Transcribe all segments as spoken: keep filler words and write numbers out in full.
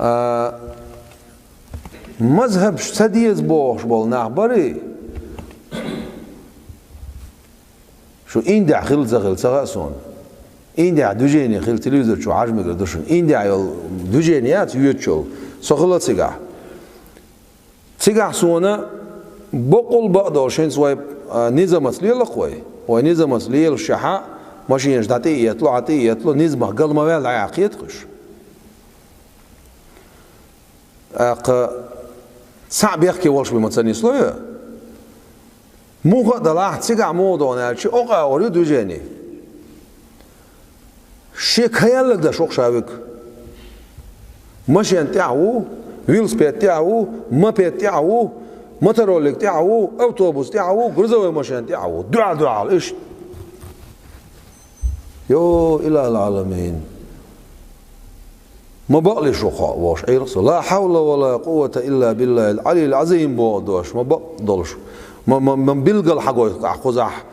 А, мазхабаш ца деза бохуш болу нах барий? Шу Индехь хилла ца хилла ца хаьа суна. Индехь движение хилла телевизор чу хьажа мегар ду шуна. Индехь йолу движение яц йоьдуш йолу. Со хилла цигахь. Цигахь суна бакъул бакъдолуш хӀинца вай, а, низамаца лела-кх вай. Вай низамаца лелаш шаьхьа, машинаш дӀа тӀе а этло, хьа тӀе а этло, низамах гал ма ваьлла дӀаяьккхийтахуш. ТӀаккха цхьаъ бехке волуш бен ма ца нисло ю. Муха а далахь, цигахь муха догӀу аьлча, окъа а вар ю движение. Шен кхаяллаг даш ву-кх ша вуьгу. Машен тӀехь а ву, велосипед тӀехь а ву, мопед тӀехь а ву, мотороллиг тӀехь а ву, автобус тӀехь а ву, грузовой машен тӀехь а ву. Дуьхьал-дуьхьал, иштта. Йо, илахӀал-Ӏаламин! Ма бакъ луш ву-кх хьо, вовш Ӏийра со. Ла хьавла ва ла къуввата илла биллахӀил Ӏалиййил Ӏазим боху дош, ма бакъ долуш. Ма, ма, ма билггал хьагойту-кх ахь кхузахь.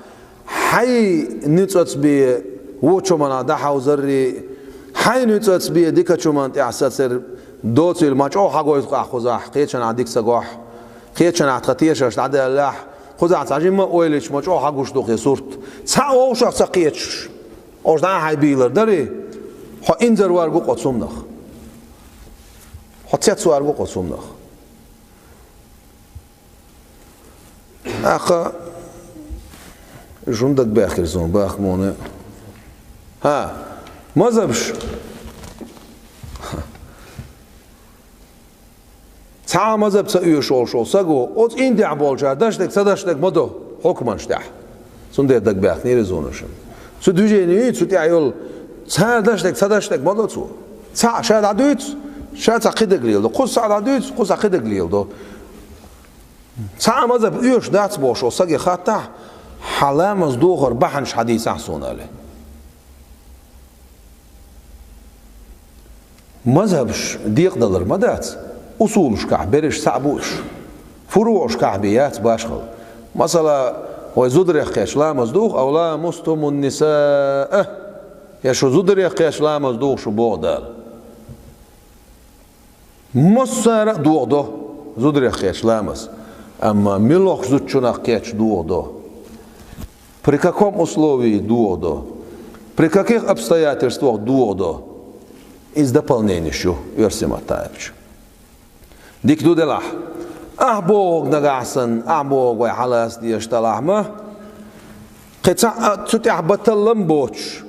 Хьайн нуьцкъаца бен вочу хӀуманах дӀахьовзаррий, хьайн нуьцкъаца бен дика чу хӀуманна тӀехь сацар доцийла ма чӀогӀа хьагойту-кх ахь кхузахь, кхечанхьа дика ца гохь, кхечанхьа тхан тешарш дӀадаьллехь, кхузахь цхьа жимма а ойла йича ма чӀогӀа хьагуш ду-кх и сурт. Цхьаъ вовшах ца кхеташ, ош дӀа а хьайн бийлар дарий, хьо инзарварг ву-кх оцу хӀуманах. Хьо цецварг ву-кх оцу хӀуманах. ТӀаккха уьш хӀунда дагабаьхкира суна бахамоне? ХӀа, мазхабаш. Цхьа а мазхаб ца оьшуш волуш волу саго, оцу Индехь болчара даш дерг, ца даш дерг ма до хьукманаш тӀехь. Цундела дагабаьхкинера иза суна шуна. Цу движение юй, цу тӀехь йолу, цара даш дерг, ца даш дерг ма до цо. Цхьаъ ша дӀадуьйцу, ша цхьа кхидерг леладо. Кхуза цхьаъ дӀадуьйцу, кхуза цхьа кхидерг леладо. Цхьа а мазхаб оьшуш дац бохуш волу саге хаттахь, хьан ламаз дохар бахьанаш хьадийцахь суна, аьлла. Мазхабаш декъадалар ма дац, усулашкахь берриш цхьаъ бу уьш. ФуруӀашкахь бен яц башхалла. Масала, вай зударех кхетча ламаз духу, ав ламастумун нисаа, я шу зударех кхетча ламаз духу шу боху Дала. Массара а дохадо зударех кхетча ламаз. Амма муьлхачу зудчунах кхетча дохадо? При каком условии дохадо? При каких обстоятельствах дохадо? Иза дополненеш ю, оьрсийн маттахь аьлча. Дика ду делахь. Ахь бохург нагахь санна, ахь бохург вай хьалаца дезаш делахь ма, кхин цхьаъ а цу тӀехь бан таллам боцуш.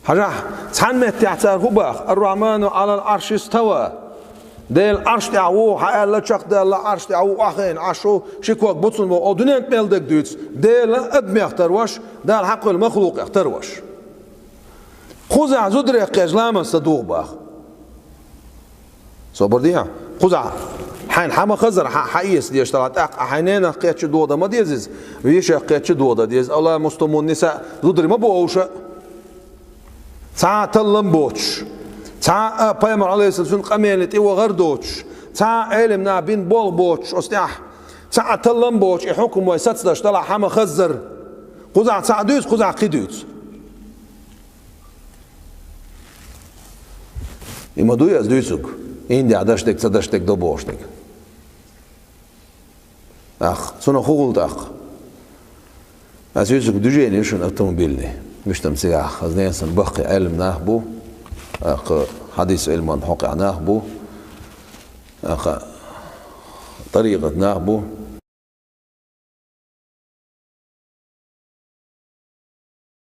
Хьажахь, цхьана меттехь цара хӀун боху: «Ар-Рахьману Ӏалал Ӏарши става». Дела Ӏарш тӀехь ву, хьан аьлла чекхдаьлла, Ӏарш тӀехь ву, охьахиъна Ӏарш ву, ши ког буцун боху, о дуьненна мел дерг дуьйцу. Дела адамех тарваш, Дала хьакхуьллу махлукъех тарваш. Кхузахь зударех кхетча ламаз ца духу боху. Собар де хьан. Кхузахь хьайна хьан ма-хаззара, хьан, хьан эца дезаш делахь, тӀаккха хьайн ненах кхетча дохадан ма деза иза, вешех кхетча дохадан деза. Ав ламастумун нисаа, зударий ма бу уьш. Цхьа а таллам боцуш, цхьа а Пайхамар, Ӏалайхиссалам, къамеле тӀе вахар доцуш, цхьа а Ӏелам наха бина болх боцуш оцу тӀехь, цхьа а таллам боцуш, и хьукам вай сацадеш делахь, хьан ма-хаззара. Кхузахь цхьаъ дуьйцу, кхузахь кхин дуьйцу. И ма дуй ас дуьйцург, Индехь даш дерг, ца даш дерг до бохуш дерг. Ах, цунах хӀун хуьлу тӀаккха? Ас дуьйцург движение ю шуна автомобильный. Муьштам цигахь, хаза несан баккхий Ӏелам нах бу, ах, хьадис Ӏилман хьокъехь нах бу, ах, тӀарикъат нах бу.